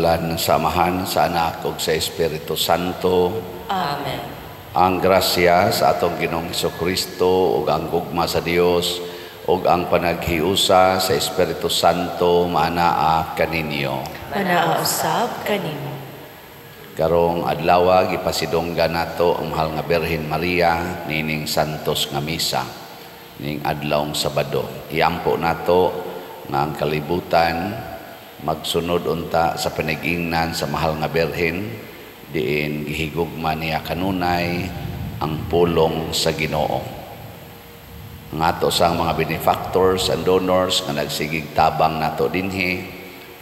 Sa ngalan sa Amahan, sa Anak ug sa Espiritu Santo. Amen. Ang grasya sa atong Ginoong Hesukristo ug ang gugma sa Dios ug ang panaghiusa sa Espiritu Santo maanaa kaninyo. Manaa usab kanimo. Karong adlaw gipasidunggan nato ang mahal nga Birhen Maria nining santos nga misa ning adlawng Sabado. Iampo nato nga ang kalibutan magsunod unta sa panigingnan sa mahal nga Birhen diin gihigugma niya kanunay ang pulong sa Ginoo. Ang ato sang mga benefactors and donors nga nagsigig tabang nato dinhi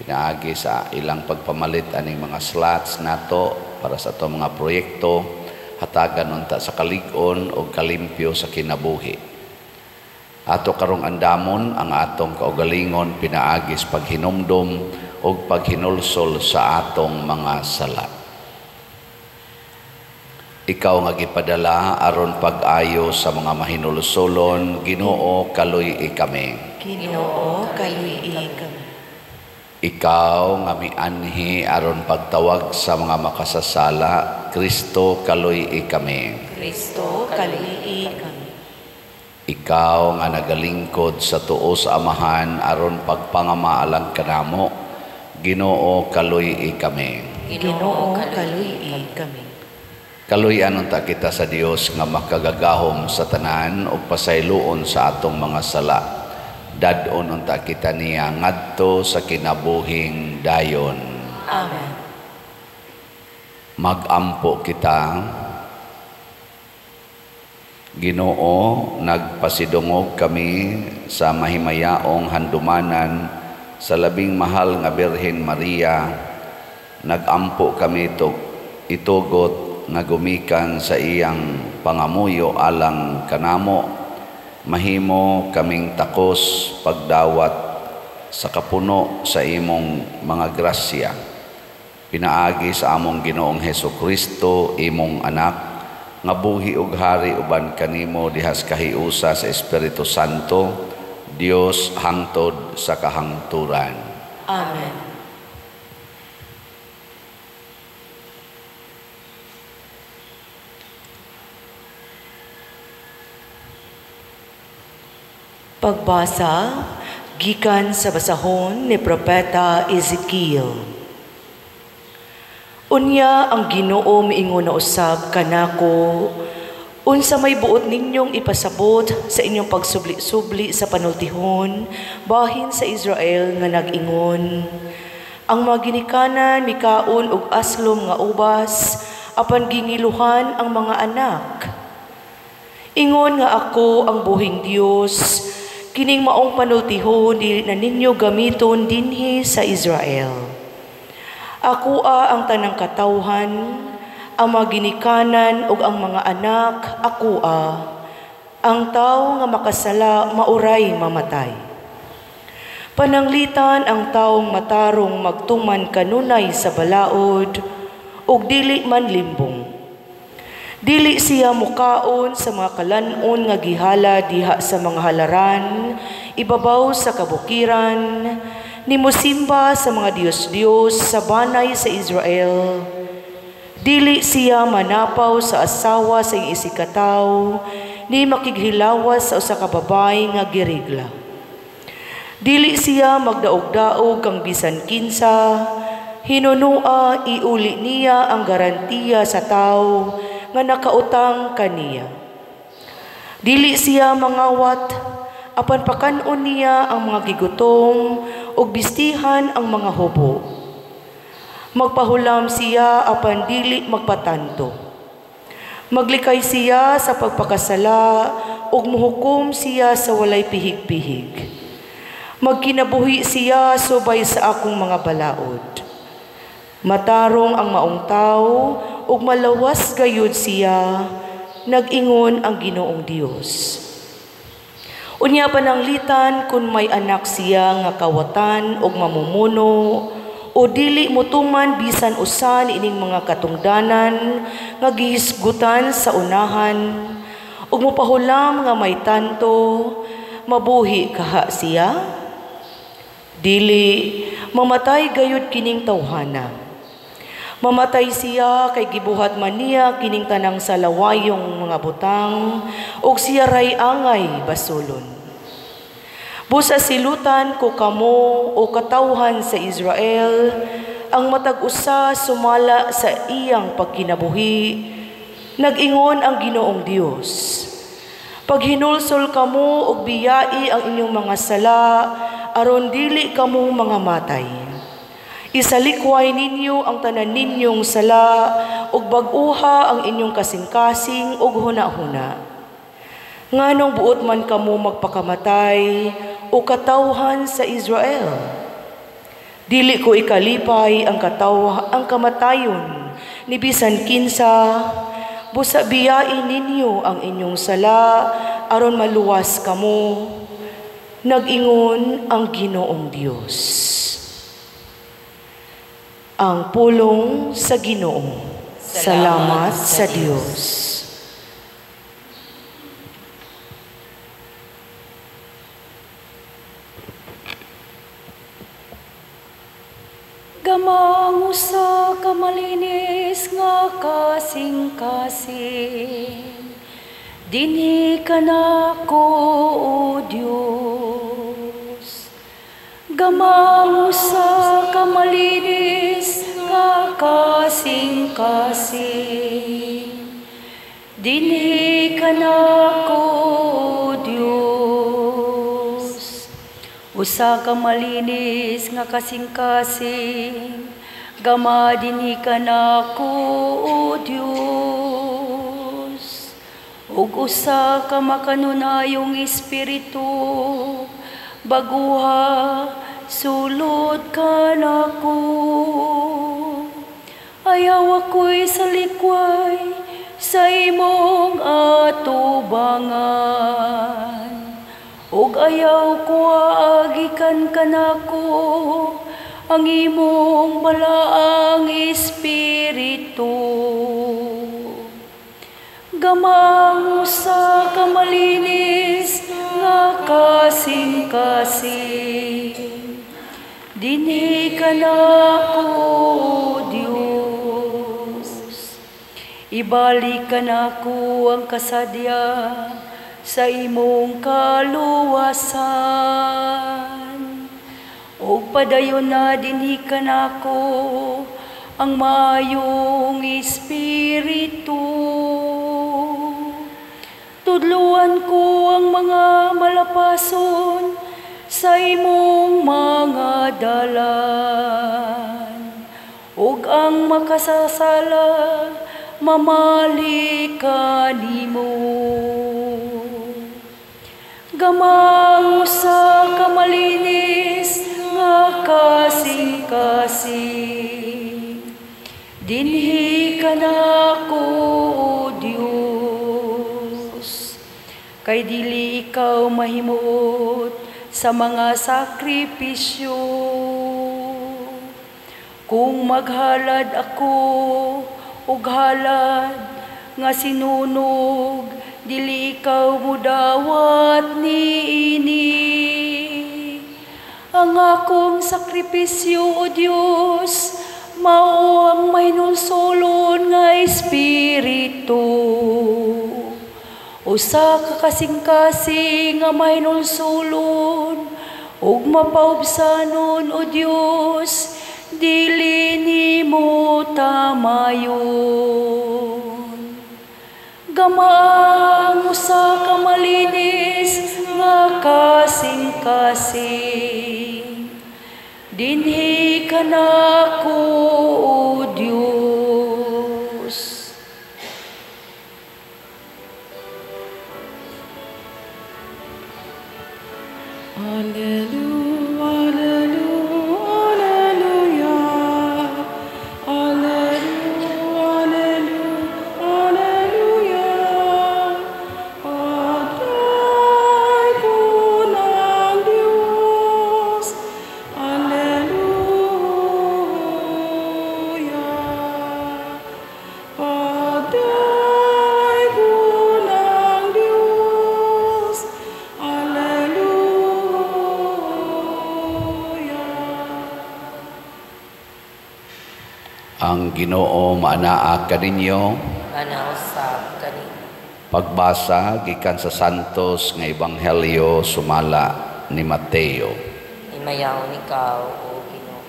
pinaagi sa ilang pagpamalit aning mga slots nato para sa ato mga proyekto, hatagan unta sa kalig-on o kalimpyo sa kinabuhi. Ato karong andamon ang atong kaugalingon pinaagi sa paghinumdom o paghinulsol sa atong mga sala. Ikaw nga gipadala aron pag-ayo sa mga mahinulsolon, Ginoo, kaluy-i kami. Ginoo, kaluy-i kami. Ikaw nga mianhi aron pagtawag sa mga makasasala, Kristo, kaluy-i kami. Kristo, kaluy-i kami. Ikaw nga nagalingkod sa tuo sa Amahan aron pagpangamaalang kanamo, Ginoo, kaluy-i kami. Ginoo, kaluy-i kami. Kaluy-an unta kita sa Dios nga makagagahom sa tanan ug pasayloon sa atong mga sala. Dad-on unta kita niya ngadto sa kinabuhing dayon. Amen. Magampo kita. Ginoo, nagpasidungog kami sa mahimayaong handumanan sa labing mahal nga Birhen Maria. Nagampo kami itugot nga gumikan sa iyang pangamuyo alang kanamo. Mahimo kaming takos pagdawat sa kapuno sa imong mga grasya. Pinaagi sa among Ginoong Hesukristo, imong anak, nga buhi ug hari uban kanimo dihas kahiusa sa Espiritu Santo, Dios hangtod sa kahangturan. Amen. Pagbasa gikan sa basahon ni Propeta Ezekiel. Unya ang Ginoo miingon na usab kanako, unsa may buot ninyong ipasabot sa inyong pagsubli-subli sa panultihon bahin sa Israel nga nag-ingon, ang mga ginikanan mikaon og aslom nga ubas apan gingiluhan ang mga anak. Ingon nga ako ang buhing Dios, kining maong panultihon dili na ninyo gamiton dinhi sa Israel. Akoa ang tanang katawhan, ang mga ginikanan ug ang mga anak, akoa. Ang tawo nga makasala mauray mamatay. Pananglitan ang taong matarong magtuman kanunay sa balaod ug dili man limbong. Dili siya mukaon sa mga kalan-on nga gihala diha sa mga halaran, ibabaw sa kabukiran, nimusimba sa mga Diyos-Diyos sa banay sa Israel. Dili siya manapaw sa asawa sa iyang isigkatawo, ni makighilawas sa usa ka babae nga girigla. Dili siya magdaog-daog kang bisan kinsa, hinunua iuli niya ang garantiya sa tawo nga nakautang kaniya. Dili siya mangawat, apan pakan-on niya ang mga gigutom ug bistihan ang mga hubo. Magpahulam siya apan dili magpatanto. Maglikay siya sa pagpakasala ug muhukom siya sa walay pihig-pihig. Magkinabuhi siya subay sa akong mga balaod. Matarong ang maong tawo ug malawas gayud siya, nag-ingon ang Ginoong Dios. Unya pananglitan kun may anak siya nga kawatan ug mamumuno o dili motuman bisan usa niining mga katungdanan nga gihisgutan sa unahan ug mopahulam nga may tanto, mabuhi kaha siya? Dili, mamatay gayud kining tawhana. Mamatay siya kay gibuhat man niya kining tanang salawayong mga butang, ug siya ray angay basulon. Busa silutan ko kamo o katawhan sa Israel, ang matag usa sumala sa iyang pagkinabuhi, nag-ingon ang Ginoong Dios. Paghinulsol kamo og biyai ang inyong mga sala, aron dili kamo mga matay. Isalikway ninyo ang tanan ninyong sala ug bag-uha ang inyong kasing-kasing ug huna-huna. Nganong buot man kamo magpakamatay o katawhan sa Israel? Dili ko ikalipay ang ang kamatayon ni bisan kinsa, busa biyain ninyo ang inyong sala aron maluwas kamo, nag-ingon ang Ginoong Dios. Ang pulong sa Ginoo. Salamat sa Dios. Gamang usa ka malinis nga kasing-kasing, dinhi kanako, O Dios. Gamang usa ka malinis nga kasing-kasing, dinhi kanako, O Dios. Usa ka malinis nga kasing-kasing, gama dinhi kanako, O Dios. Ug usa ka makanunayong espiritu, baguha sulod kanako. Ayaw ako'y salikway sa imong atubangan, ug ayaw ko aagikan kanako ang imong balaang espiritu. Gamang usa ka malinis nga kasing-kasing, dinhi kanako, O Dios. Ibalik kanako ang kasadya sa imong kaluwasan, ug padayon na dinhi kanako ang maayong espiritu. Tudluan ko ang mga malapason sa imong mga dalan, ug ang makasasala mamali kanimo. Gamang usa ka malinis nga kasing-kasing, dinhi kanako, O Dios. Kay dili ikaw mahimuot sa mga sakripisyo. Kung maghalad ako og halad nga sinunog, dili ikaw mudawat niini. Ang akong sakripisyo, O Dios, mao ang mahinulsolon nga espiritu. Usa ka kasing-kasing nga mahinulsolon ug mapaubsanon, O Dios, dili nimo tamayon. Gamang usa ka malinis nga kasing-kasing, dinhi kanako, O Dios. Alleluia, alleluia, alleluia. Alleluia, alleluia, alleluia. Patay ko ng Diyos. Alleluia. Patay ko ng Diyos. Alleluia. Ang Ginoo maanaa kaninyo. Manausab kanimo. Pagbasa gikan sa Santos nga Ebanghelyo sumala ni Mateo. Himayaon ikaw, o Ginoo.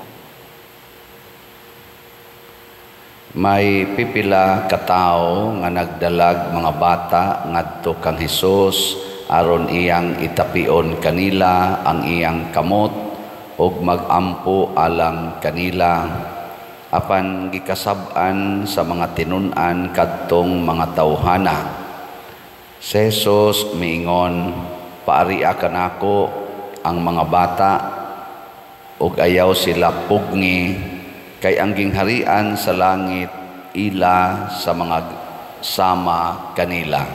May pipila ka tawo nga nagdalag mga bata ngadto kang Hesus aron iyang itapion kanila ang iyang kamot ug magampo alang kanila. Apan gikasab-an sa mga tinun-an kadtong mga tawhana. Si Jesus miingon, "Paaria kanako ang mga bata ug ayaw sila pugngi, kay ang gingharian sa langit ila sa mga sama kanila."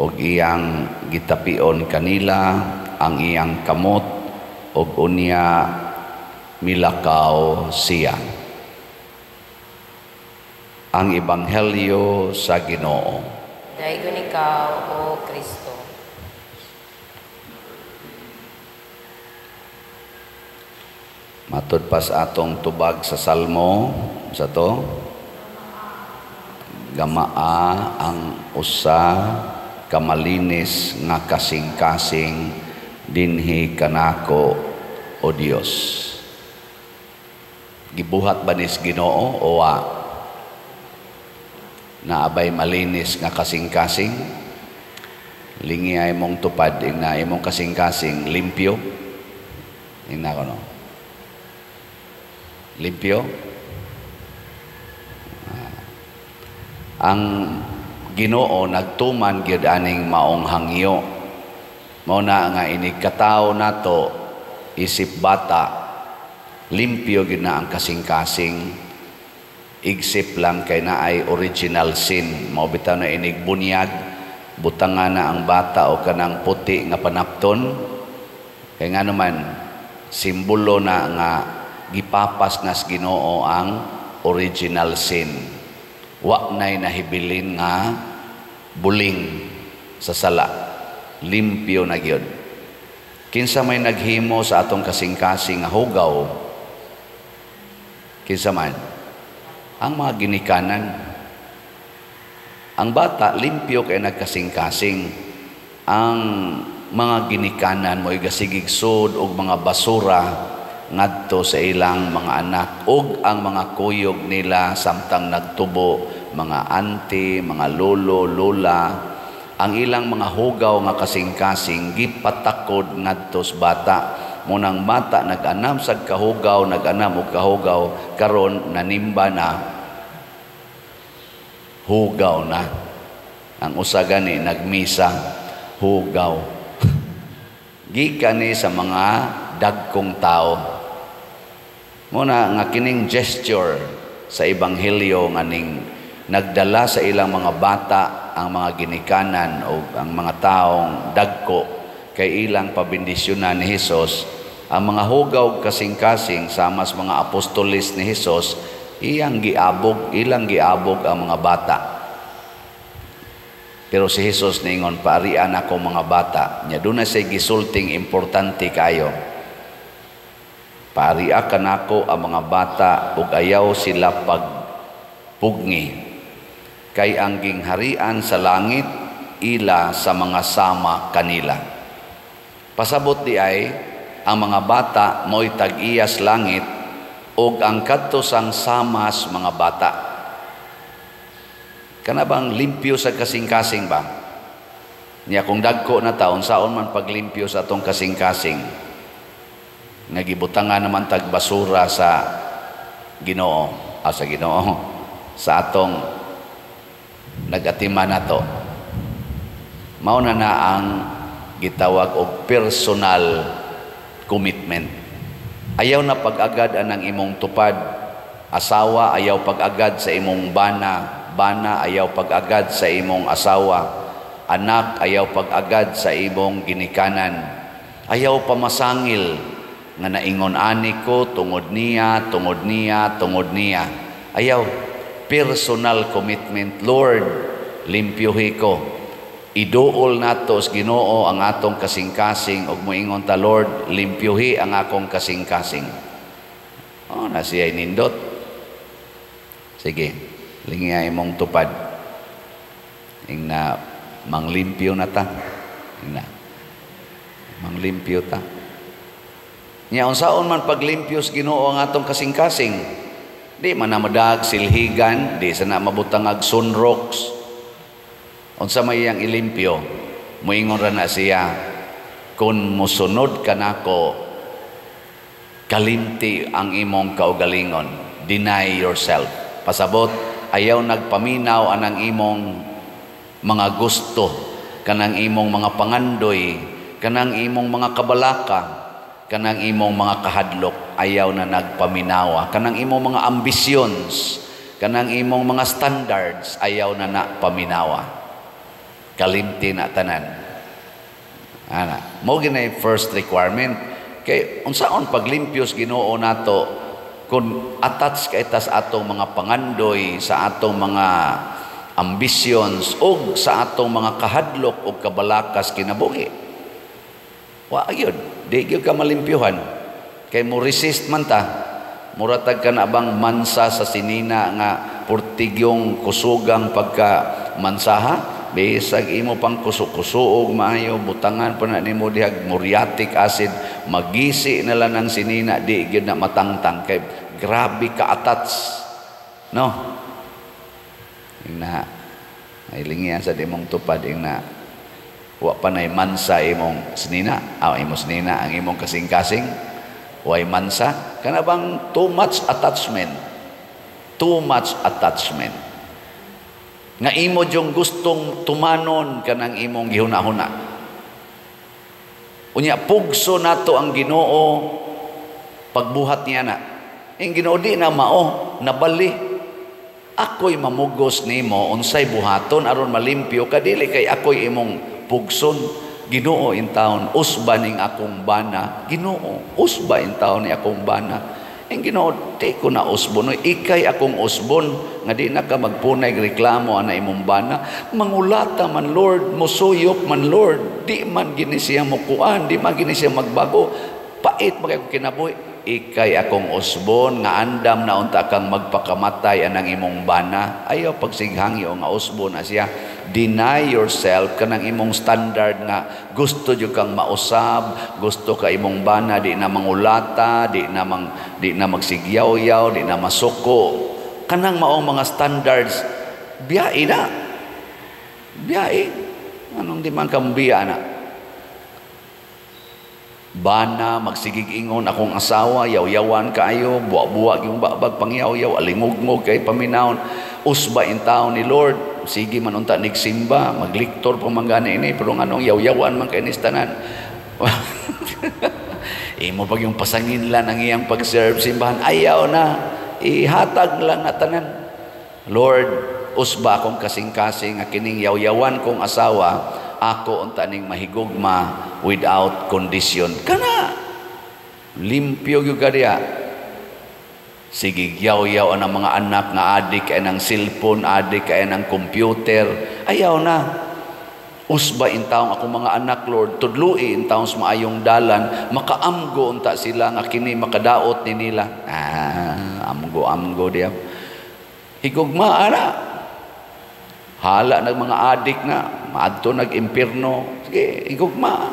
Og iyang gitapion kanila ang iyang kamot ug unya milakaw siya. Ang Ebanghelyo sa Ginoo. Daygon ikaw, O Kristo. Matud pa sa atong tubag sa Salmo, sa to, gamaa ang usa ka malinis nga kasing-kasing dinhi kanako, o Dios. Gibuhat ba nis Ginoo o wa? Naabay malinis nga kasing-kasing? Lingi ay mong tupad, ingna imong kasing-kasing limpyo. Ingna ko no. Limpyo. Ang Ginoo nagtuman gyud aning maong hangyo. Mao na nga inig katawo nato isip bata, limpyo gyud na ang kasing-kasing. Igsip lang kay naay original sin. Mao bitaw na inig bunyag, butangan na ang bata o kanang puti nga panapton. Kay nga naman simbolo na nga gipapas nas Ginoo ang original sin. Wa nay nahibilin nga buling sa sala. Limpyo na gyud. Kinsa may naghimo sa atong kasing-kasing nga hugaw? Kinsa man? Ang mga ginikanan. Ang bata limpyo kay nagkasing-kasing. Ang mga ginikanan mo'y gasigig sud og mga basura ngadto sa ilang mga anak ug ang mga kuyog nila samtang nagtubo, mga auntie, mga lolo, lola, ang ilang mga hugaw nga kasing-kasing gipatakod ngadto sa bata. Munang bata nag-anam sa kahugaw, nag-anam og kahugaw, karon nanimba na, hugaw na. Ang usa gani nagmisa, hugaw. Gikan ni sa mga dagkong tao. Muna nga kining gesture sa ebanghelyo nga ning nagdala sa ilang mga bata ang mga ginikanan o ang mga taong dagko kay ilang pabendisyonan ni Hesus, ang mga hugaw kasing-kasing sama sa mga apostoles ni Hesus, iyang giabog, ilang giabog ang mga bata. Pero si Hesus niingon, "Paarian ako mga bata." Nya doon na siya gisulting importante kayo. Paria kanako ang mga bata ug ayaw sila pagpugni, kay ang gingharian sa langit ila sa mga sama kanila. Pasabot di ay ang mga bata mo'y tag-iyas langit ug ang kadto sang samas mga bata. Kana bang limpyo sa kasing-kasing ba? Niya kung dagko na taon, saon man paglimpyo sa atong kasing-kasing? Nga gibutangan naman tag basura sa Ginoo, sa Ginoo, sa atong nagatima nato. Mao na na ang gitawag og personal commitment. Ayaw na pag-agad anang imong tupad, asawa ayaw pag-agad sa imong bana, bana ayaw pag-agad sa imong asawa, anak ayaw pag-agad sa imong ginikanan. Ayaw pamasangil nga naingon ani ko tungod niya, tungod niya, tungod niya. Ayaw personal commitment. Lord, limpyuhi ko. Iduol nato sa Ginoo ang atong kasing-kasing ug moingon ta, Lord, limpyuhi ang akong kasing-kasing. Oh, na siya nindot. Sige, lingi imong tupad. Ingna manglimpyo na ta. Ingna manglimpyo ta. Nya unsaon man paglimpyo sa Ginoo ang atong kasing-kasing? Di man na madag silhigan, di sa na mabutang ag sunrocks. Unsa may iyang ilimpyo? Moingon ra na siya, kung musunod ka nako, kalimti ang imong kaugalingon. Deny yourself. Pasabot, ayaw nagpaminaw anang imong mga gusto, kanang imong mga pangandoy, kanang imong mga kabalaka, kanang imong mga kahadlok, ayaw na nagpaminawa, kanang imong mga ambisyons, kanang imong mga standards, ayaw na na paminawa. Kalimti na tanan. Ana, mo ginay first requirement. Kay unsaon paglimpyos Ginoo nato kung attach kay tas atong mga pangandoy, sa atong mga ambitions og sa atong mga kahadlok og kabalakas kinabuhi? Wa gyud, di gyud ka malimpyuhan. Kay mo resist man ta. Muratag ka na bang mansa sa sinina nga purtigyong kusugang pagka mansaha? Bisag imo pang kusuk-kusuog maayo, butangan pa na nimo dihag muriatic acid, magisi na lang ang sinina, di gyud na matangtang kay grabe ka attach. No? Ingna ay lingian sa imong tupad, ingna wa pa nay mansa imong sinina, aw imong sinina ang imong kasing-kasing, way mansa kana bang too much attachment. Too much attachment. Nga imo yung gustong tumanon kanang imong gihuna-huna. Unya pugso nato ang Ginoo pagbuhat niya na. Ang Ginoo di na mao, nabali. Ako'y mamugos nimo unsay buhaton aron malimpyo ka, dili kay ako'y imong pugson. Ginoo in taon, usba ning akong bana. Ginoo, usba in taon ni akong bana. Ang Ginoo, di ko na usbon. Ikay akong usbon, nga di na ka magpunay reklamo ana imong bana. Mangulata man Lord, musuyop man Lord, di man gini siya mukuan, di man gini siya magbago. Pait man kay kinabuhi. Ikay akong usbon, nga andam na unta kang magpakamatay anang imong bana. Ayaw pagsighangyo nga usbon na siya. Deny yourself kanang imong standard nga gusto jud kang mausab, gusto ka imong bana di na mangulata, di na magsigyaw-yaw, di na masuko. Kanang maong mga standards, biyae na. Biyae. Anong di man ka biya na? Bana, magsigig-ingon akong asawa, yaw-yawan kaayo, buwa-buwa yung babag pangyaw-yaw, alingugngog kay paminawon. Usba in taon ni Lord, sige man unta nigsimba, magliktor pa man gani ini, pero nganong yaw-yawan man kay tanan. Imo pag yung pasangin lang ang iyang pag-serve simbahan, ayaw na, ihatag lang na tanan. Lord, usba akong kasing-kasing, nga kining yaw-yawan kong asawa, ako unta ning mahigugma without condition. Kana limpyo gyud ka diha. Sige yaw-yaw ang mga anak nga adik kay ng cellphone, adik kay ng computer. Ayaw na. Usba in taong akong mga anak, Lord, tudloi in taong sa maayong dalan, makaamgo unta sila nga kini makadaot ni nila. Ah, amgo-amgo diya. Higugma ana. Hala nag mga adik na, maadto nag-impierno. Sige, higugma.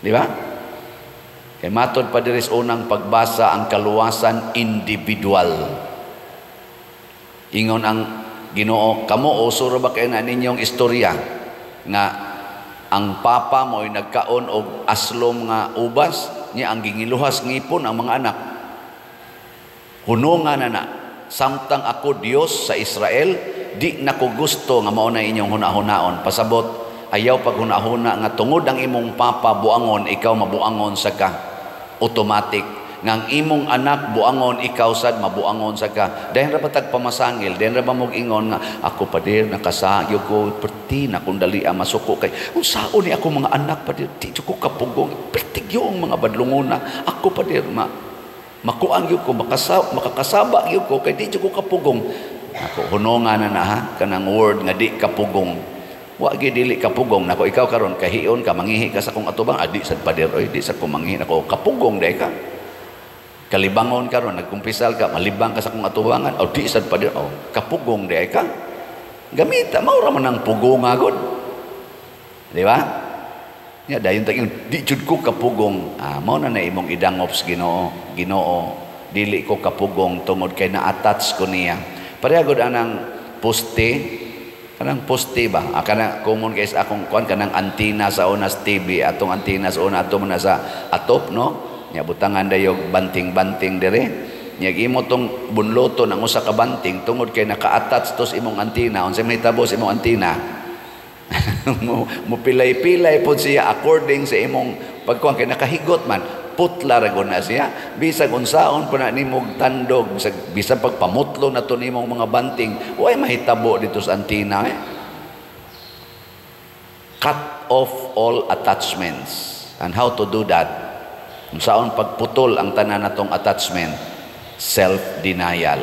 Di ba? Kay matod pa diri sa unang pagbasa ang kaluwasan individual. Ingon ang Ginoo, kamo uso ra ba kay na ninyong istorya nga ang papa mo'y nagkaon og aslom nga ubas, niya ang gingiluhas ngipon ang mga anak. Hunungan na na, samtang ako Dios sa Israel, di na ko gusto nga mao na inyong hunahunaon. Pasabot, ayaw paghunahuna nga tungod ang imong papa buangon, ikaw mabuangon sa ka. Automatic. Nga ang imong anak buangon, ikaw sad mabuangon sa ka. Dahil ra ba tag pamasangil, dahil ra ba mog ingon nga ako pader nakasagyo ko perti na kung dali ang masuko kay unsaon ni ako mga anak pader, di ko kapugong perti gyud ang mga badlongona. Ako pader ma makuang gyud ko, makakasaba gyud ko kay di ko kapugong. Ako hunongan na na ha kanang word nga di kapugong. Wa gyud dili kapugong nako ikaw karon kahion ka mangihi ka sa akong atubang, adi sad pader oy, di sad ko mangihi nako kapugong day ka. Kalibangon karon, nagkumpisal ka, malibang ka sa akong atubangan, o di sad pa din, o kapugong di ay ka. Gamita, maura man ang pugong agod. Di ba? Ya, dayon tag di jud ko kapugong. Ah, mao na na imong idangop sa Ginoo. Ginoo, dili ko kapugong tungod kay na-attach ko niya. Pareha gud anang poste, kanang poste ba? Ah, kana common kay sa akong kuan, kanang antina sa unas TV, atong antina sa una ato man na sa atop, no? Nya butangan dayog banting-banting dire. Nya imo tong bunloto ng usa ka banting tungod kay naka-attach to sa imong antina. Unsa may hitabo sa imong antina? Mo pilay-pilay pod siya according sa imong pagkuan kay nakahigot man, putla ra gud na siya. Bisag unsaon pa na nimog tandog, bisag pagpamutlo na to nimong mga banting, way mahitabo dito sa antina eh. Cut off all attachments. And how to do that? Unsaon pagputol ang tanan natong attachment? Self-denial.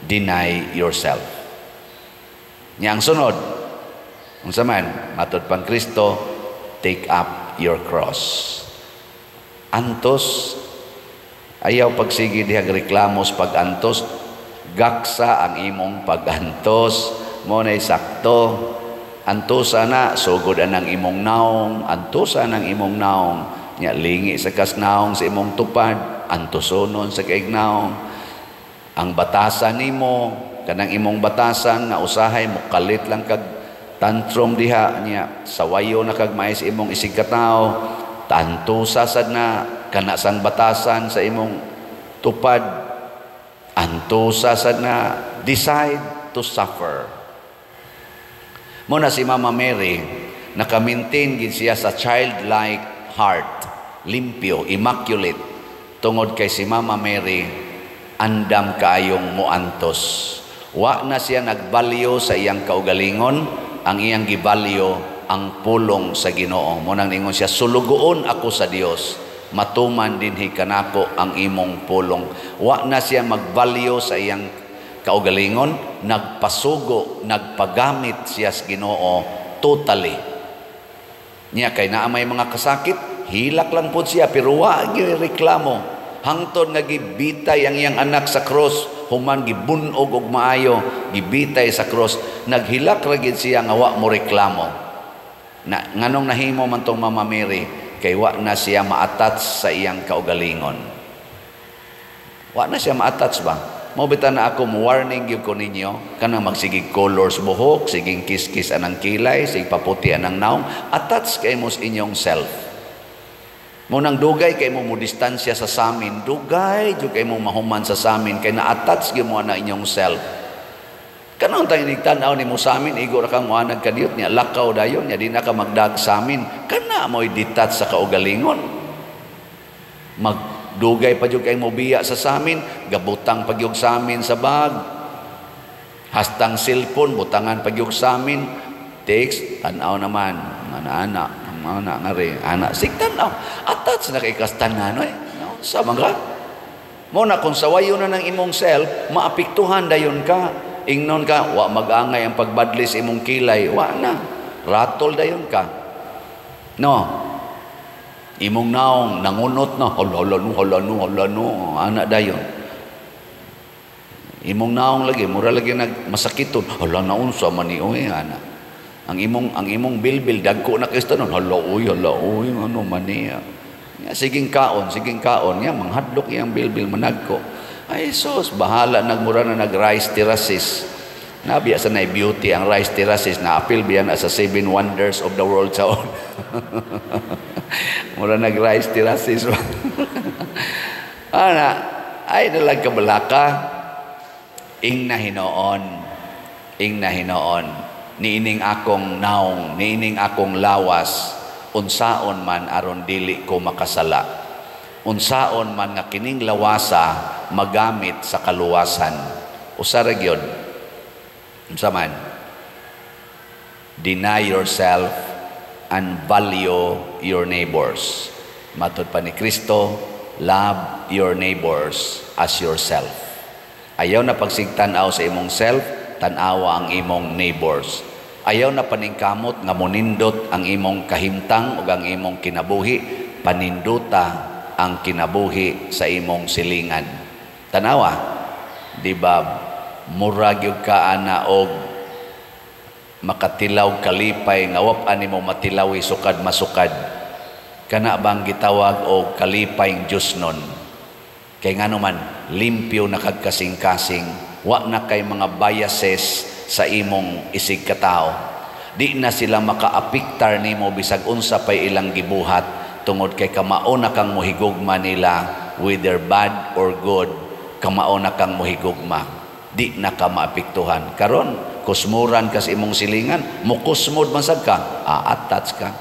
Deny yourself. Nya ang sunod, unsa man, matod pang Kristo, take up your cross. Antos, ayaw pagsige diha reklamos pag-antos, gaksa ang imong pag-antos, mo na'y sakto. Antosa na, sugod anang imong naong, antosa nang imong naong, nya lingi sa kas naong sa imong tupad, antosonon sa kaig naong. Ang batasan nimo, kanang imong batasan nga usahay mo kalit lang kag tantrum diha, nya sawayo na kag maay sa imong isig katao, tantusa sad na kana sang batasan sa imong tupad, antusa sad na, decide to suffer. Mo na si Mama Mary, naka-maintain gid siya sa childlike heart, limpyo, immaculate, tungod kay si Mama Mary andam kaayong muantos. Wa na siya nagbalyo sa iyang kaugalingon, ang iyang gibalyo ang pulong sa Ginoo. Mo nang ningon siya, sulugoon ako sa Dios, matuman dinhi kanako ang imong pulong. Wa na siya magbalyo sa iyang kaugalingon, nagpasugo, nagpagamit siya sa Ginoo totally. Niya kay naa may mga kasakit, hilak lang pod siya pero wa gyud reklamo. Hangtod nga gibitay ang iyang anak sa cross, human gibunog og maayo, gibitay sa cross, naghilak ra gid siya nga wa mo reklamo. Na nganong nahimo man tong Mama Mary, kay wa na siya ma-attach sa iyang kaugalingon. Wa na siya ma-attach ba? Mao bitaw na ako mo warning gyud ko ninyo, kanang magsigig colors buhok, siging kiskis anang kilay, sig paputi anang naong, attach kay mo sa inyong self. Mo nang dugay kay mo mo distansya sa samin, dugay jud kay mo mahuman sa samin kay na-attach gyud mo na inyong self. Kanang tayo nigtan-aw nimo sa amin, igo ra kang moanag kadiyot niya, lakaw dayon niya, di na ka magdag sa amin, kana mo'y detach sa kaugalingon. Magdugay pa jud kay mo biya sa samin, gabutang pa gyud sa amin sa bag. Hastang cellphone, butangan pa gyud sa amin, text, tan-aw naman, ana-ana, ana nga rin, ana, sig tan-aw. Attach na kay kas tanan, oy. Sa mga mo na kung sawayo na ng imong self, maapektuhan dayon ka. Ingnon ka, wa mag-angay ang pagbadli sa imong kilay, wa na. Ratol dayon ka. No. Imong naong nangunot na, hala, hala, no, hala, no, hala, no, ana dayon. Imong naong lagi, mura lagi nag masakiton, hala na unsa man ni oy, ana. Ang imong bilbil dagko na kaysa tanon, hala oy, ano man niya. Ya, siging kaon, ya manghadlok iyang bilbil managko. Ay sus, bahala nagmura na nag rice terraces. Nabiya sa nay beauty ang rice terraces, naapil biya na sa seven wonders of the world sa on. Mura nag rice terraces. Ana, ay dalag kabalaka. Ing na hinoon. Ing na hinoon. Niining akong naong, niining akong lawas, unsaon man aron dili ko makasala. Unsaon man nga kining lawasa magamit sa kaluwasan. Usa ra gyud. Unsa man? Deny yourself and value your neighbors. Matod pa ni Kristo, love your neighbors as yourself. Ayaw na pagsigtan-aw sa imong self, tan-awa ang imong neighbors. Ayaw na paningkamot nga monindot ang imong kahimtang ug ang imong kinabuhi, paninduta ang kinabuhi sa imong silingan. Tanawa, di ba murag gyud ka ana og makatilaw kalipay nga wa pa nimo matilawi sukad masukad? Kana bang gitawag og kalipay Diyos nun? Kay ngano man, limpyo na kag kasing-kasing, wa na kay mga biases sa imong isig katao. Di na sila makaapiktar nimo bisag unsa pay ilang gibuhat, tungod kay kamao na kang mohigugma nila, whether bad or good, kamao na kang mohigugma. Di na ka maapektuhan. Karon, kusmuran ka sa imong silingan, mukusmod man sad ka, attach ka.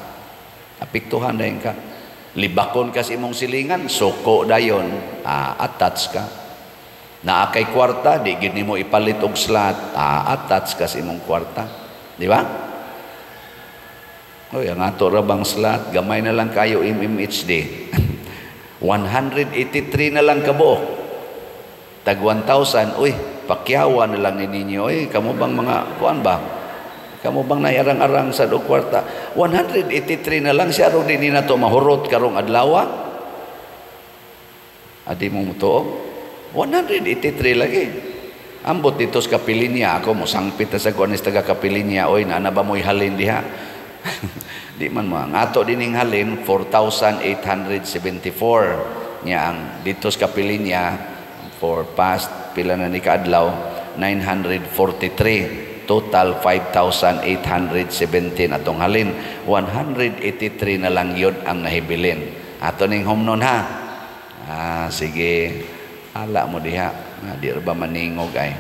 Apektuhan dayon ka. Libakon ka sa imong silingan, suko dayon, attach ka. Naa kay kwarta, di gyud nimo ipalit og slot, attach ka sa imong kwarta. Di ba? Oy, ang ato ra bang slot, gamay na lang kayo MMHD. 183 na lang kabuok. Tag 1,000, uy, pakyawa na lang ni ninyo. Uy, kamo bang mga, kuan ba? Kamo bang naiarang-arang sa og kwarta? 183 na lang siya, aron di na to mahurot karong adlaw. Adi mo mutuo? 183 lagi. Ambot dito sa Kapilinya, ako mo sangpit na sa kuan taga Kapilinya, oy, naa ba mo'y halin diha? Di man mo. Ang ato dining halin, 4,874. Nya ang dito sa Kapilinya, for past pila na ni kaadlaw, 943. Total 5,817 atong halin. 183 na lang yun ang nahibilin. Ato ning humnon ha. Ah, sige. Ala mo diha. Ah, di ba maningog ay.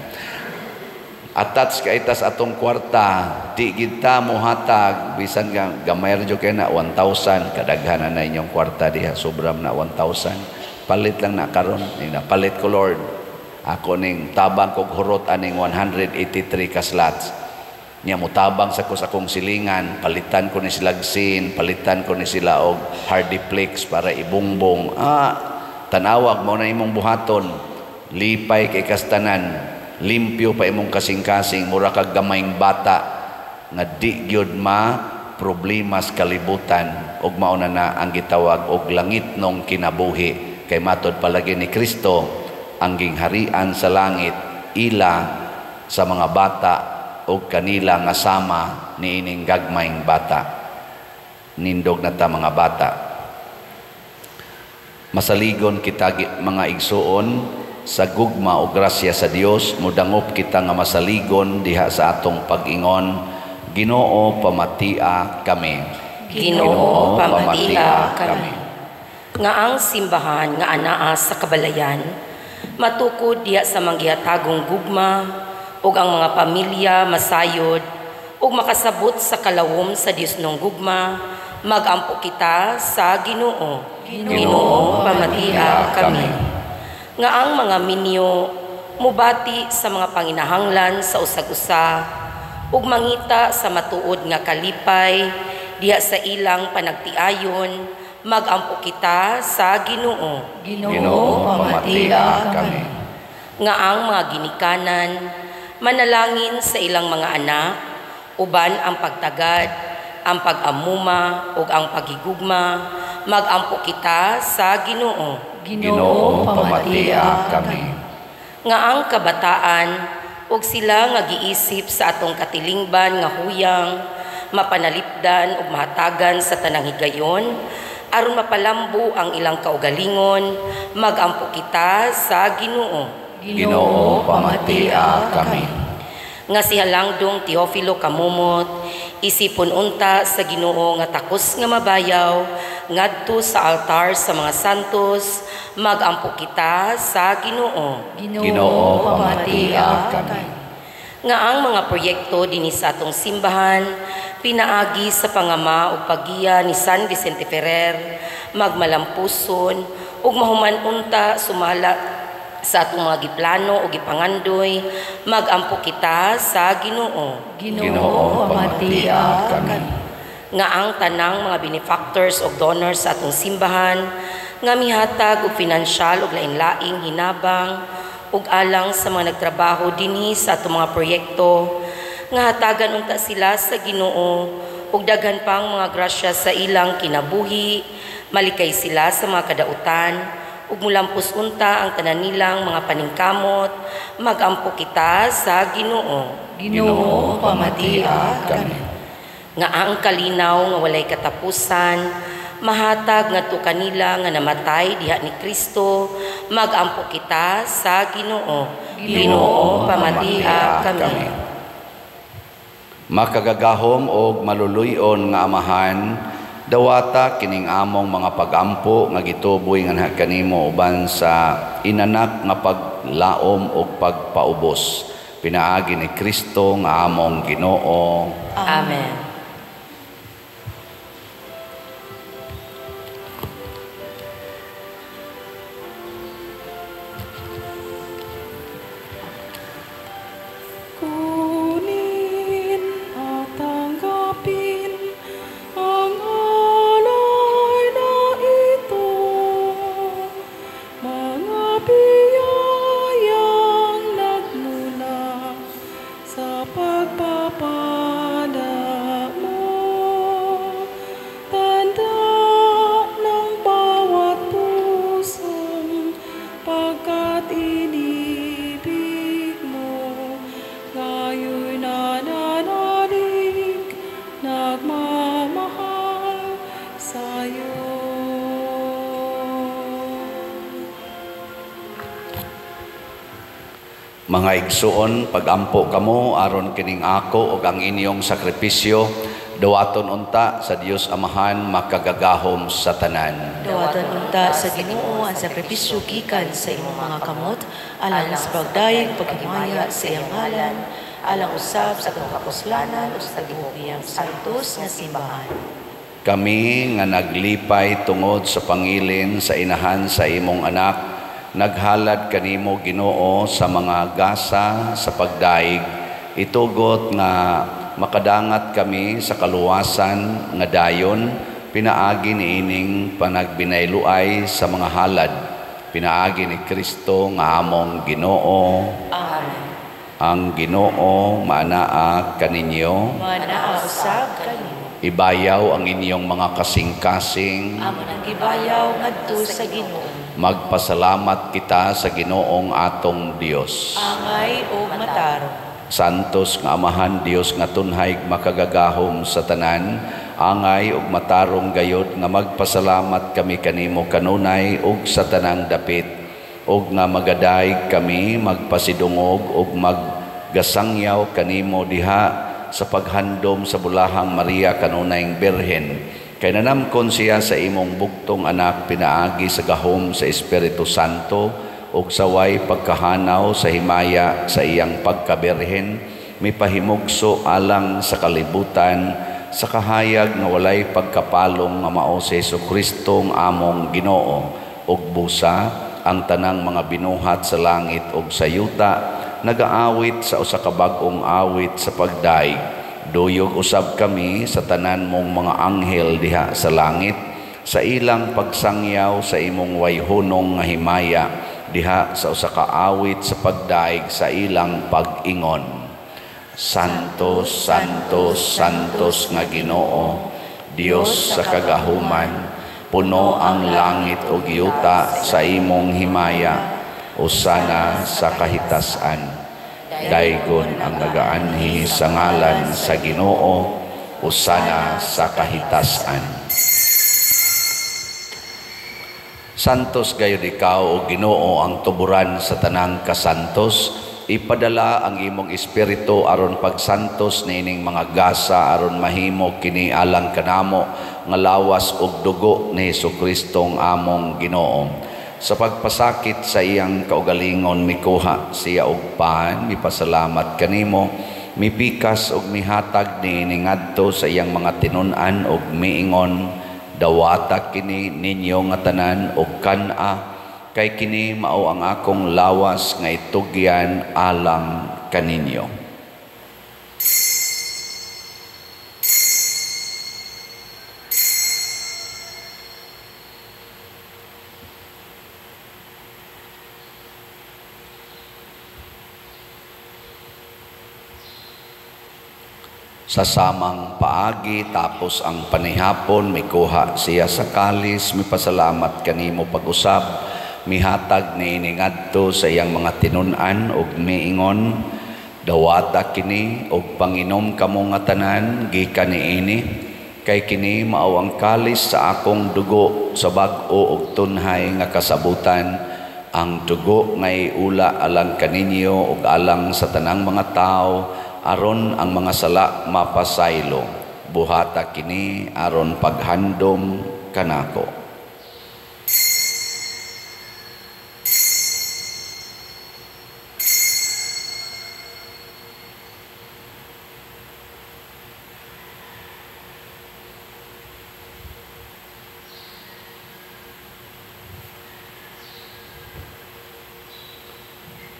Attach kay tas atong kwarta, di kita mohatag bisan gamay ra jud kay na 1,000, kadaghan na inyong kwarta diha, sobra na 1,000. Palit lang na karon, ning palit ko, Lord. Ako ning tabang kog hurot aning 183 ka slots. Nya motabang sa ko sa akong silingan, palitan ko ni sila sin, palitan ko ni sila og Hardiflex para ibungbong. Ah, tanawag mo na imong buhaton. Lipay kay kastanan, limpyo pa imong kasing-kasing, mura kag gamayng bata nga di gyud ma problemas kalibutan, ug mao na na ang gitawag og langit nong kinabuhi. Kay matod palagi ni Kristo, ang gingharian sa langit ila sa mga bata og kanila nga sama niining gagmayng bata. Nindog na ta, mga bata. Masaligon kita, mga igsuon, sa gugma o grasya sa Dios. Mudangop kita nga masaligon diha sa atong pag-ingon, "Ginoo, pamatia kami." Ginoo, pamatia kami. Nga ang simbahan nga anaa sa kabalayan matukod diha sa manggihatagong gugma ug ang mga pamilya masayod ug makasabot sa kalawom sa Dios ng gugma, magampo kita sa Ginoo. Ginoo, pamatia kami. Nga ang mga minyo mubati sa mga panginahanglan sa usag-usa ug mangita sa matuod nga kalipay diha sa ilang panagtiayon, magampo kita sa Ginoo. Ginoo, pamatia kami. Nga ang mga ginikanan manalangin sa ilang mga anak uban ang pagtagad, ang pag-amuma ug ang paghigugma, magampo kita sa Ginoo. Ginoo, pamatia kami. Nga ang kabataan ug sila nga giisip sa atong katilingban nga huyang mapanalipdan ug mahatagan sa tanang higayon aron mapalambo ang ilang kaugalingon, magampo kita sa Ginoo. Ginoo, pamatia kami. Nga si Halangdong Teofilo Camomot isipon unta sa Ginoo nga takos nga mabayaw ngadto sa altar sa mga santos, magampo kita sa Ginoo. Ginoo, pamatia kami. Nga ang mga proyekto dinhi sa atong simbahan pinaagi sa pangama ug paggiya ni San Vicente Ferrer magmalampuson ug mahuman unta sumala sa atong mga giplano o gipangandoy, magampo kita sa Ginoo. Ginoo, pamatia kami. Nga ang tanang mga benefactors o donors sa atong simbahan nga mihatag og pinansyal ug lain-laing hinabang ug alang sa mga nagtrabaho dinhi sa atong mga proyekto, nga hatagan unta sila sa Ginoo ug daghan pang mga grasya sa ilang kinabuhi, Malikay sila sa mga kadautan ug mulampos unta ang tanan nilang mga paningkamot. Magampo kita sa Ginoo. Ginoo, pamatia kami. Nga ang kalinaw nga walay katapusan mahatag ngadto kanila nga namatay diha ni Kristo. Magampo kita sa Ginoo. Ginoo, pamatia kami. Makagagahom og maluluy-on nga Amahan, dawata kining among mga pagampo nga gituboy nganha kanimo uban sa inanak nga paglaom og pagpaubos, pinaagi ni Kristo nga among Ginoo. Amen. Kunin at tanggapin ang alay na ito, mga biyayang nagmula sa pagpapala mo. Tanda ng bawat pusong pagkat inibig mo, ngayon'y nananalig, nagmamahal sa'yo. Mga igsuon, pagampo kamo aron kining ako ug ang inyong sakripisyo dawaton unta sa Dios Amahan makagagahom sa tanan. Dawaton unta sa Ginoo ang sakripisyo gikan sa imong mga kamot alang sa pagdayeg paghimaya sa iyang ngalan, alang usab sa atong kapuslanan ug sa tibuok niyang santos nga simbahan. Kami nga naglipay tungod sa pangilin sa inahan sa imong anak, naghalad kanimo Ginoo sa mga gasa sa pagdaig, itugot nga makadangat kami sa kaluwasan nga dayon pinaagi niining panagbinayluay sa mga halad, pinaagi ni Kristo nga among Ginoo. Amen. Ang Ginoo maanaa kaninyo. Maanaa usab kanimo. Ibayaw ang inyong mga kasing-kasing. Amon ang gibayaw ngadto sa Ginoo. Magpasalamat kita sa Ginoong atong Dios. Angay og matarong. Santos nga Amahan, Dios nga tunhay makagagahom sa tanan, angay ug matarong gayod nga magpasalamat kami kanimo kanunay ug sa tanang dapit, ug nga magadayeg kami magpasidungog ug maggasangyaw kanimo diha sa paghandom sa bulahang Maria kanunayng Birhen. Kay nanamkon siya sa imong bugtong anak pinaagi sa gahom sa Espiritu Santo ug saway pagkahanaw sa himaya sa iyang pagkabirhen, mipahimugso alang sa kalibutan sa kahayag nga walay pagkapalong nga mao si Hesukristo ang among Ginoo. Ug busa ang tanang mga binuhat sa langit ug sa yuta nagaawit sa usa ka bag-ong awit sa pagdaig. Duyog usab kami sa tanan mong mga anghel diha sa langit sa ilang pagsangyaw sa imong wayhunong nga himaya diha sa usa ka awit sa pagdaig sa ilang pag-ingon. Santo, Santo, Santos nga Ginoo, Dios sa kagahuman, puno ang langit ug yuta sa imong himaya. Usana sa kahitasan. Daygon ang nagaanhi sa ngalan sa Ginoo, usana sa kahitasan. Santos gayud ikaw o Ginoo ang tuburan sa tanang kasantos. Ipadala ang imong espiritu aron pagsantos niining mga gasa aron mahimo kini alang kanamo nga lawas ug dugo ni Hesukristong among Ginoo. Sa pagpasakit sa iyang kaugalingon mikuha siya og pan, mipasalamat kanimo, mipikas og mihatag niini ngadto sa iyang mga tinun-an og miingon, dawata kini ninyo nga tanan og kan-a, kay kini mao ang akong lawas nga itugyan alang kaninyo. Sa samang paagi, tapos ang panihapon, mikuha siya sa kalis, mipasalamat kanimo pag-usab, mihatag niini ngadto sa iyang mga tinun-an ug miingon, dawata kini ug panginom kamo nga tanan gikan niini, kay kini mao ang kalis sa akong dugo sa bag-o ug tunhay nga kasabutan, ang dugo nga iula alang kaninyo ug alang sa tanang mga tawo aron ang mga sala mapasaylo. Buhata kini aron paghandom kanako.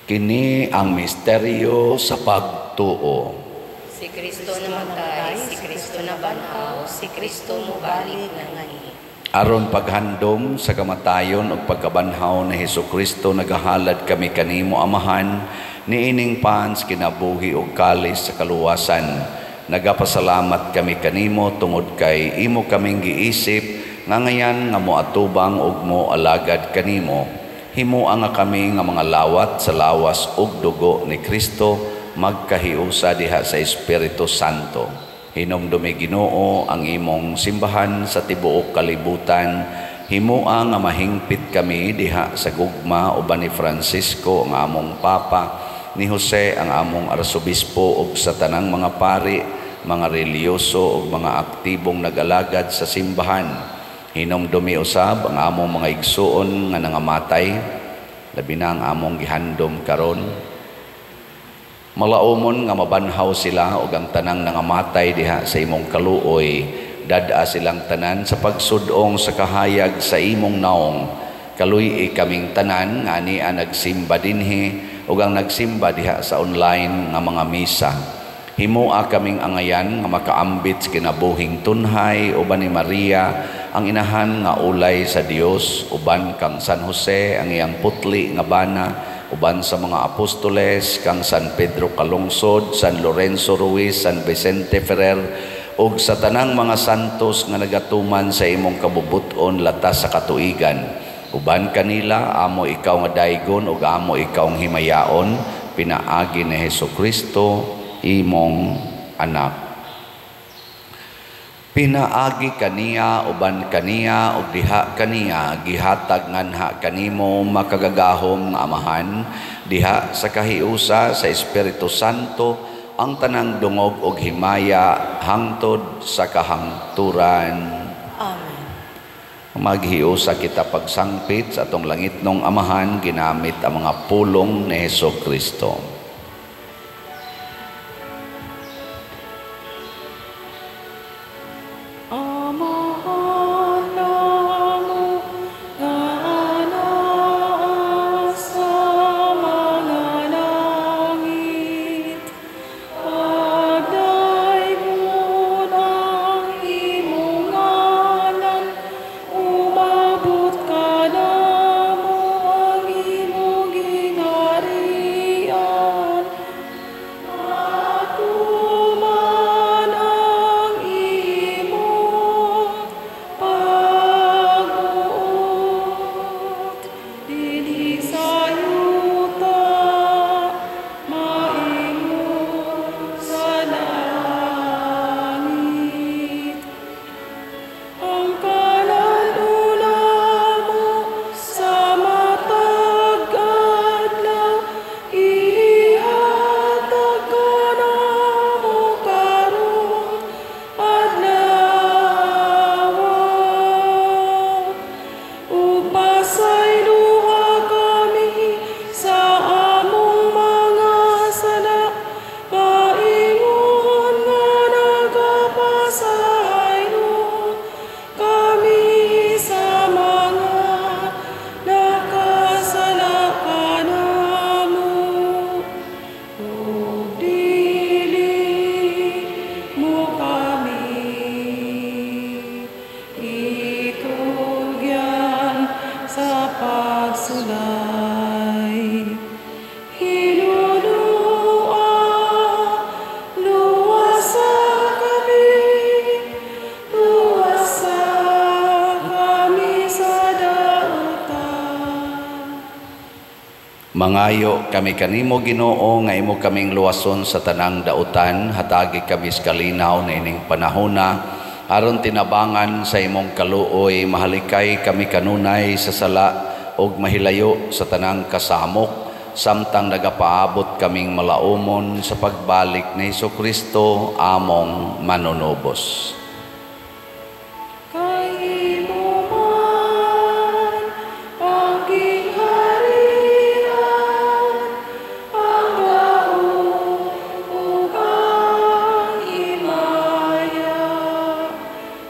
Kini ang misteryo sa pagtuo. Si Kristo namatay, si Kristo nabanhaw, si Kristo mubalik na ngani. Aron paghandom sa kamatayon ug pagkabanhaw ni Hesukristo, nagahalad kami kanimo Amahan niining pans kinabuhi ug kalis sa kaluwasan. Nagapasalamat kami kanimo tungod kay imo kaming giisip nga ngayan nga moatubang ug moalagad kanimo. Himua nga kami nga mga lawat sa lawas ug dugo ni Kristo magkahiusa diha sa Espiritu Santo. Hinumdumi Ginoo ang imong simbahan sa tibuok kalibutan. Himua nga mahingpit kami diha sa gugma uban ni Francisco ang among Papa, ni Jose ang among Arsobispo ug sa tanang mga pari, mga relihiyoso ug mga aktibong nag-alagad sa simbahan. Hinumdumi usab ang among mga igsuon nga nangamatay, labi na ang among gihandom karon. Malaumon nga mabanhaw sila ug ang tanang nangamatay diha sa imong kaluoy, dad-a silang tanan sa pagsud-ong sa kahayag sa imong naong. Kaluy-i kaming tanan nga ania nagsimba dinhi ug ang nagsimba diha sa online nga mga misa. Himua kaming angayan nga makaambit sa kinabuhing tunhay uban ni Maria ang inahan nga ulay sa Dios, uban kang San Jose ang iyang putli nga bana, uban sa mga apostoles kang San Pedro Calungsod, San Lorenzo Ruiz, San Vicente Ferrer ug sa tanang mga santos nga nagatuman sa imong kabubut-on latas sa katuigan. Uban kanila amo ikaw nga daygon ug amo ikaw ang himayaon, pinaagi ni Hesukristo imong anak. Pinaagi kaniya, uban kaniya, ug diha kaniya, gihatag nganha kanimo makagagahom nga Amahan, diha sa kahiusa sa Espiritu Santo, ang tanang dungog ug himaya hangtod sa kahangturan. Amen. Maghiusa kita pagsangpit sa atong langitnong Amahan, ginamit ang mga pulong ni Hesukristo. Umabot ka na mo ang imong gingharian. Mangayo kami kanimo, Ginoo, nga imo kaming luwason sa tanang dautan, hatagi kami sa kalinaw na ining panahona, aron tinabangan sa imong kaluoy, mahalikay kami kanunay sa sala ug mahilayo sa tanang kasamok, samtang nagapaabot kaming malaumon sa pagbalik ni Hesukristo among manunubos. Kay imo man ang gingharian, ang gahom ug ang himaya,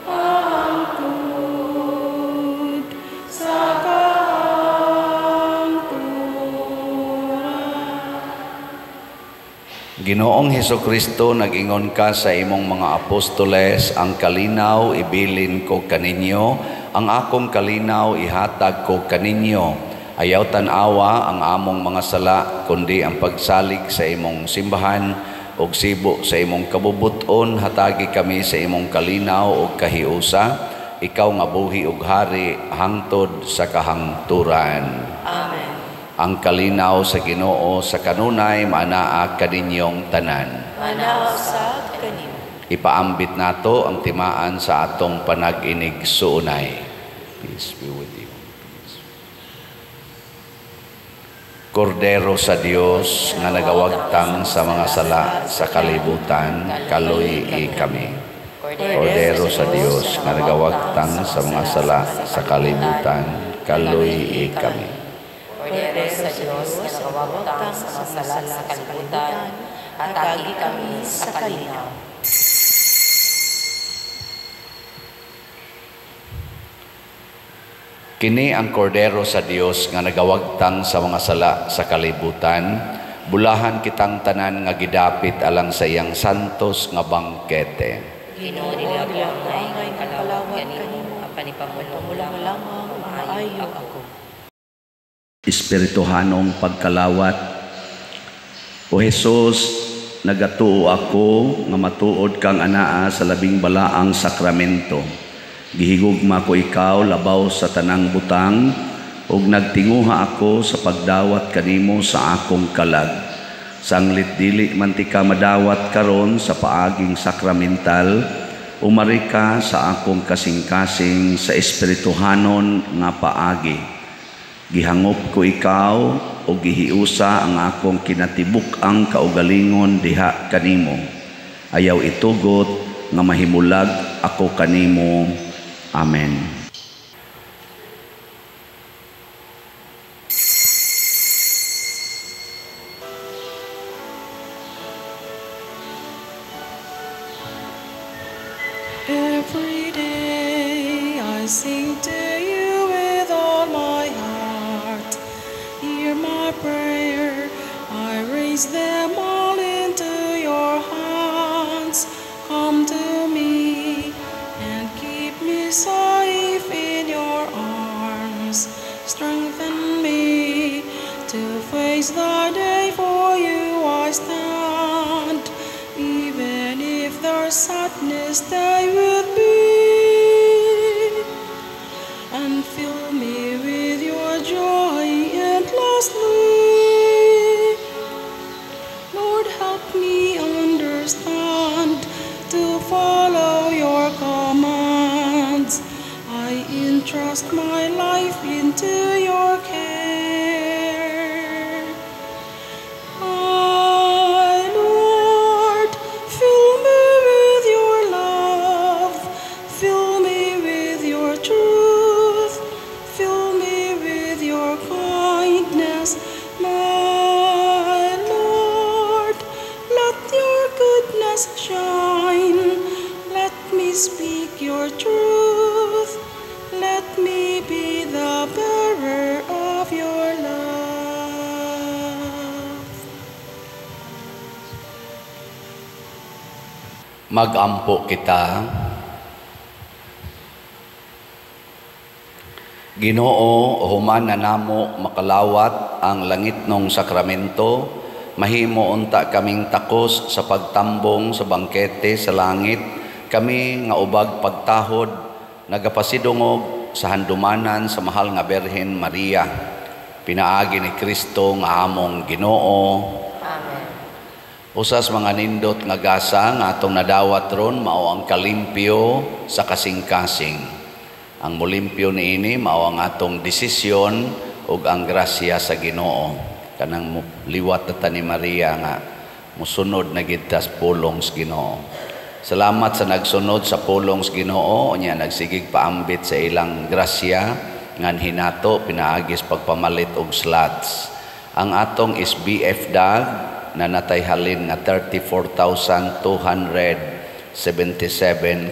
hangtod sa kahangturan. Ginoong Hesukristo, nag-ingon ka sa imong mga apostoles, ang kalinaw ibilin ko kaninyo, ang akong kalinaw ihatag ko kaninyo. Ayaw tan-awa ang among mga sala, kundi ang pagsalig sa imong simbahan ug sibo sa imong kabubuton, hatagi kami sa imong kalinaw ug kahiusa, ikaw nga buhi ug hari hangtod sa kahangturan. Amen. Ang kalinaw sa Ginoo sa kanunay maanaa kaninyong tanan. Maanaa usab kanimo. Ipaambit nato ang timaan sa atong panag-inig suunay. Peace be with you. Peace. Kordero sa Dios nga nagawagtang sa mga sala sa kalibutan, kaluy-i kami. Kordero sa Dios nga nagawagtang sa mga sala sa kalibutan, kaluy-i kami. Kordero sa Dios nga nagawagtang sa mga sala sa kalibutan, hatagi kami sa kalinaw. Kini ang kordero sa Dios nga nagawagtang sa mga sala sa kalibutan, bulahan kitang tanan nga gidapit alang sa iyang santos nga bangkete. Ginoo, dili ako angay nga kalawat kanimo, apan ipamulong lamang maayo ako. Espirituhanong pagkalawat. O Hesus, nagatuo ako nga matuod kang anaa sa labing balaang sakramento. Gihigugma ko ikaw labaw sa tanang butang, ug nagtinguha ako sa pagdawat kanimo sa akong kalag. Sanglit dili man ti ka madawat karon sa paaging sakramental, umari ka sa akong kasing-kasing sa espirituhanon nga paagi. Gihangop ko ikaw o gihiusa ang akong kinatibuk-ang kaugalingon diha kanimo. Ayaw itugot nga mahimulag ako kanimo. Amen. Every day I sing to you with all my heart. Hear my prayer, I raise them all into your hands. Come to me and keep me safe in your arms. Strengthen me to face the day, for you I stand. Even if there's sadness, stay with me and fill me with your joy endlessly. Lord, help me understand to follow your commands. I entrust my life into your care. My Lord, fill me with your love, fill me with your truth, fill me with your kindness. My Lord, let your goodness shine, let me speak your truth, let me be the bearer of your love. Magampo kita. Ginoo, human na namo makalawat ang langitnong sakramento, mahimo unta kaming takos sa pagtambong sa bangkete sa langit, kami nga ubag pagtahod, nagapasidungog sa handumanan sa mahal nga Birhen Maria. Pinaagi ni Kristo nga among Ginoo. Amen. Usas mga nindot nga gasa nga atong nadawat ron mao ang kalimpyo sa kasing-kasing. Ang mulimpyo niini mao ang atong desisyon ug ang grasya sa Ginoo. Kanang liwat na ta ni Maria nga musunod na gid ta sa pulong sa Ginoo. Salamat sa nagsunod sa pulong sa Ginoo, unya nagsigig paambit sa ilang grasya ngan hinato pinaagis pagpamalit og slots. Ang atong SBF dag na natay halin nga 34,277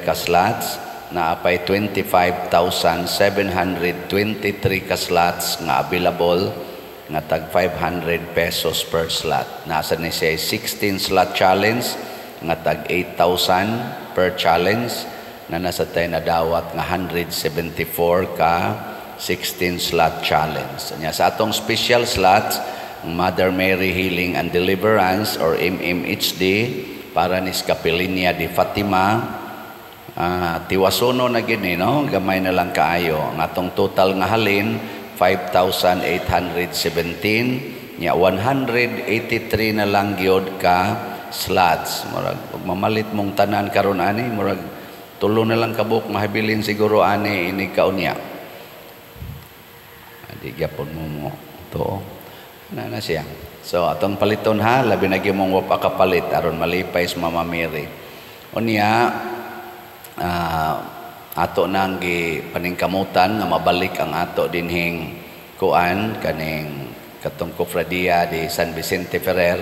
ka slots, naapay 25,723 ka slots nga available nga tag 500 pesos per slot. Nasa ni siya 16 slot challenge nga tag 8,000 per challenge na nasa tayo nadawat nga 174 ka 16 slot challenge. Anya sa atong special slots, Mother Mary Healing and Deliverance or MMHD para ni Capelinia de Fatima, tiwasuno na gini, no? Gamay na lang kaayo. Ang atong total nga halin 5,817, nya 183 na lang gyud ka slots. Murag ug mamalit mong tanan karon ani, murag tulo na lang kabuk mahabilin siguro ani ini kaunya. Di gyapon mo mo to. Na na siya. So atong paliton ha, labi na gyud mong wa pa kapalit aron malipay sa Mama Mary. Unya ato nang gipaningkamutan nga mabalik ang ato dinhing kuan kaning katong Cofradia di San Vicente Ferrer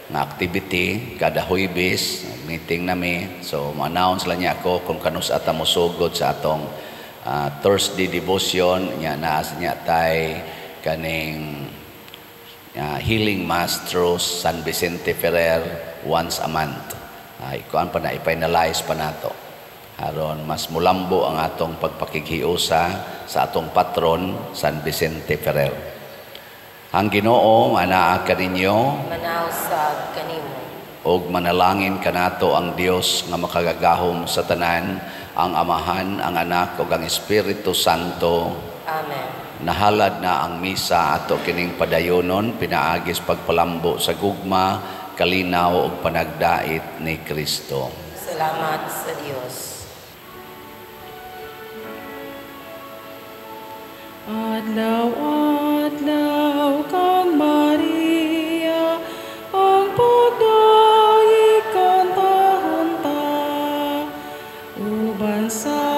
nga activity kada Huwebes, meeting nami. So ma-announce lang niya ako kung kanus ata mosugod sa atong Thursday devotion nya naas niya tay kaning Healing Mass through San Vicente Ferrer once a month. Ikuan pa na, i-finalize pa nato aron mas mulambo ang atong pagpakighiusa sa atong patron San Vicente Ferrer. Ang Ginoo anaa kaninyo, Manausab kanimo. Ug manalangin kanato ang Dios nga makagagahom sa tanan, ang Amahan, ang Anak ug ang Espiritu Santo. Amen. Nahalad na ang misa ato kining padayonon pinaagis pagpalambo sa gugma, kalinaw ug panagdait ni Kristo. Salamat sa Dios. Adlaw, adlaw kang Maria, ang pagdayeg kantahon ta, uban sa